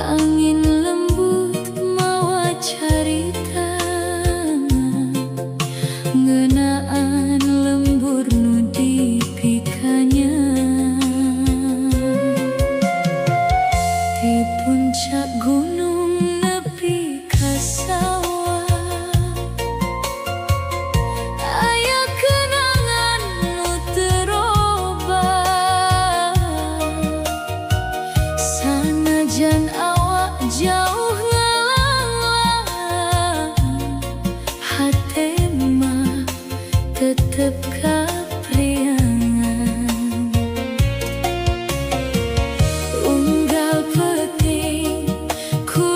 Angin lembut mawa carita ngeunaan lembur nu dipikanya. Di puncak gunung nepi ka sawah, aya kenangan nu teu robah. Sanajan awak jauh ngalanglang, hate mah tetep ka Priangan. Unggal peuting ku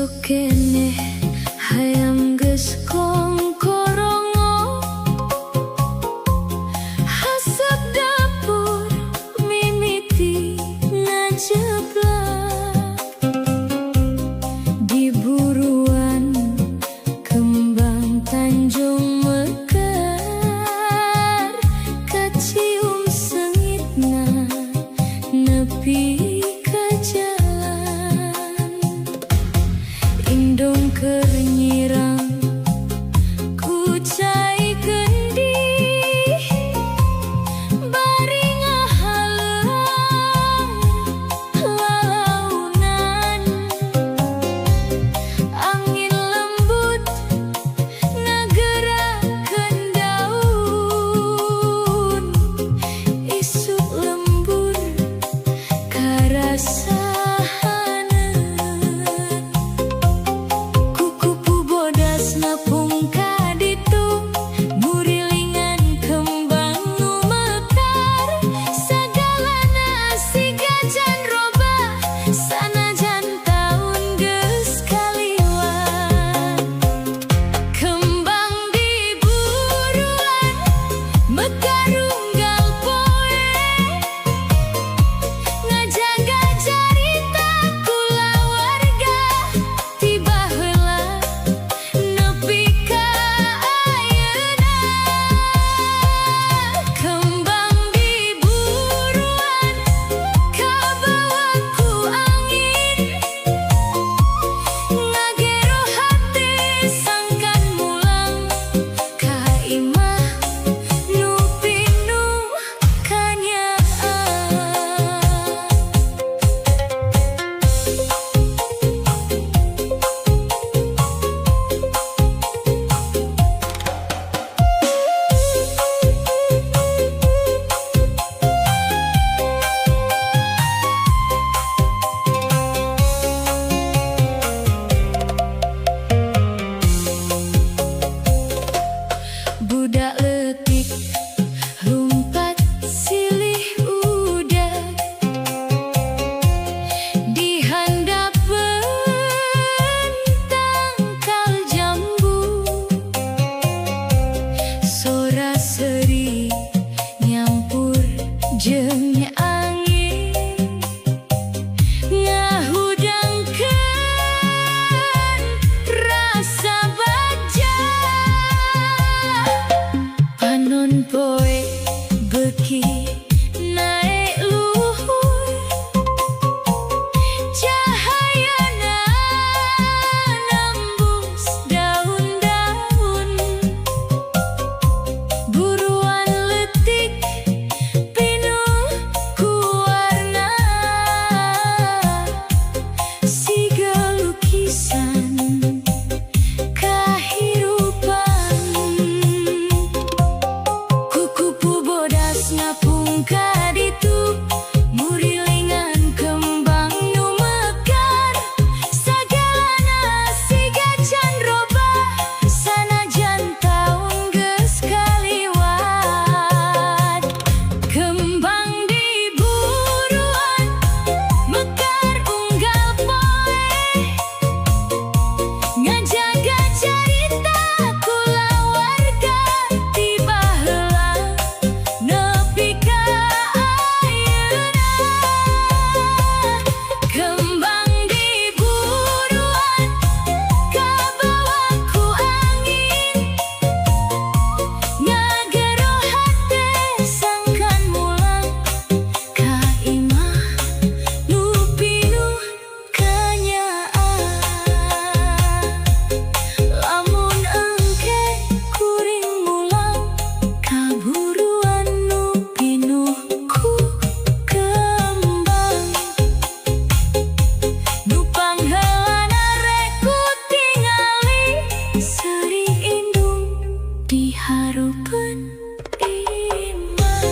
Isuk keneh hayam geus kongkorongo, haseup dapur mimiti ngajeblak. Di buruan kembang Tanjung mekar, kacium seungitna nepi ka jalan. Indung keur nyiram ku cai gendih, bari ngahaleuan lalaunan. Angin lembut ngagerakeun daun, isuk lembur karasa haneut. Kukupu bodas ngapung ka ditu, ngurilingan kembang nu mekar. Sagalana siga can robah, sanajan taun geus kaliwat. Kembang di buruan mekar unggal poe, ngajaga carita kulawarga ti baheula nepi ka ayeuna. Kembang di buruan kabawa ku angin, ngagero hate sangkan mulang ka imah nu pinuh kanyaah. Budak leutik lumpat silih udag di handapeun tangkal jambu. Sora seuri nyampur jeung angin, ngahudangkeun rasa bagja. Panon poe beuki naek luhur, cahayana nembus daun-daun. Buruan leutik pinuh ku warna, siga lukisan kahirupan. Kukupu bodas ngapung ka ditu, ngurilingan kembang nu mekar. Sagalana siga can robah, sanajan taun geus kaliwat. Kembang di buruan mekar unggal poe, ngajaga carita kulawarga ti baheula nepi ka ayeuna. Kembang di buruan kabawa ku angin, ngagero hate sangkan mulang ka imah nu pinuh kanyaah. Lamun engke kuring mulang ka buruan nu pinuh ku kembang, nu pangheulana rek kutingali seuri indung di hareupeun imah.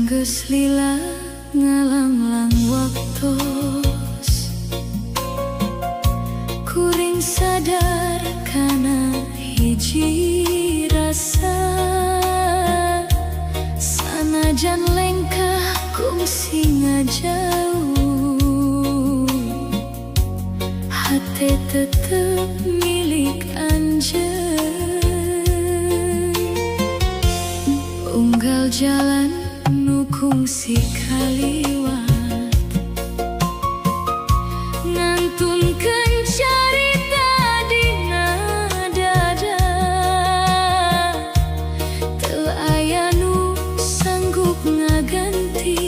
Geus lila ngalanglang waktos, kuring sadar kana hiji rasa. Sanajan lengkah kungsi ngajauh, hate tetep milik anjeun. Unggal jalan nu kungsi kaliwat, ngantunkeun carita dina dada. Teu aya nu sanggup ngaganti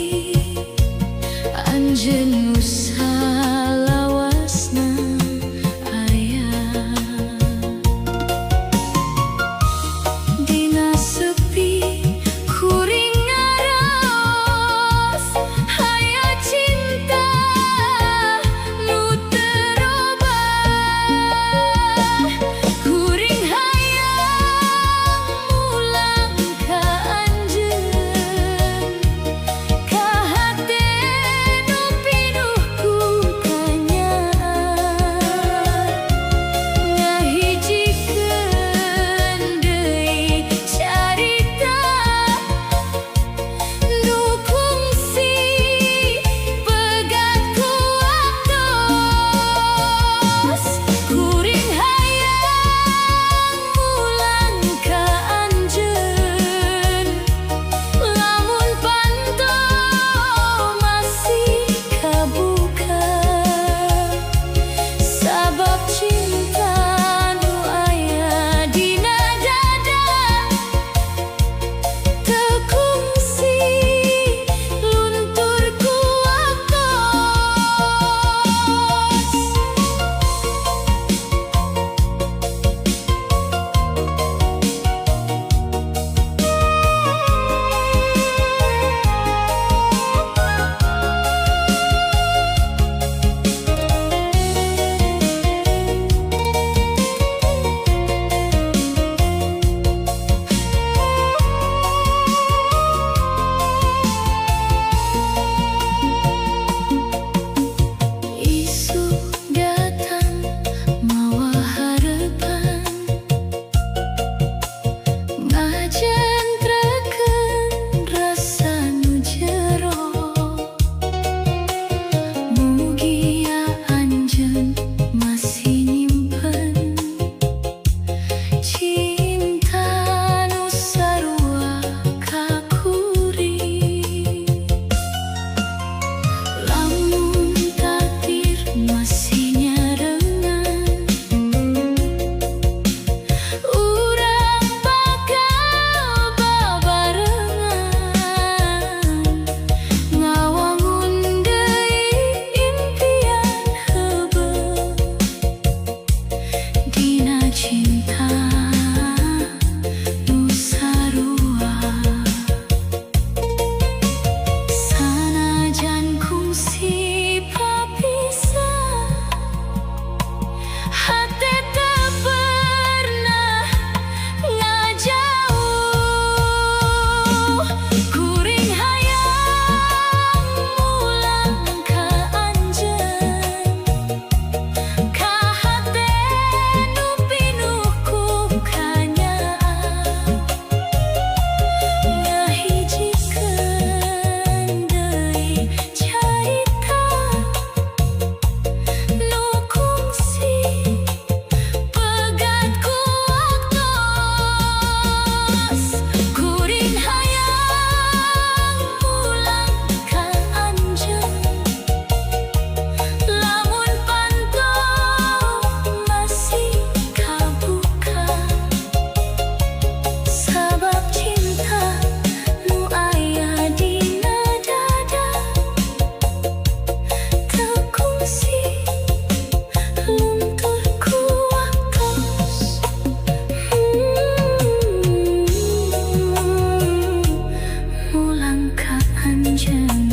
anjeun nu salawasna aya. Dina sepi kuring ngaraos, aya cinta nu teu robah. Kuring hayang mulang ka anjeun, ka hate nu pinuh ku kanyaah. Ngahijikeun deui carita nu kungsi pegat ku waktos. Kuring hayang mulang ka anjeun, lamun panto masih kabuka. Sabab cinta nu aya dina dada teu kungsi luntur ku waktos. Isuk datang mawa harepan, ngajentrekeun rasa nu jero. Mugia anjeun masih nyimpen cinta nu sarua ka kuring. Lamun takdir masih nyarengan, urang bakal babarengan ngawangun deui impian heubeul dina cinta nu sarua. Sanajan kungsi papisah, hate teu pernah ngajauh. Kuring hayang mulang ka anjeun, ka hate nu pinuh ku kanyaah. Ngahijikeun deui carita nu kungsi pegat ku waktos. Kuring hayang mulang ka anjeun, lamun panto masih kabuka. Sabab cinta nu aya dina dada teu kungsi luntur ku waktos. Mulang ka anjeun.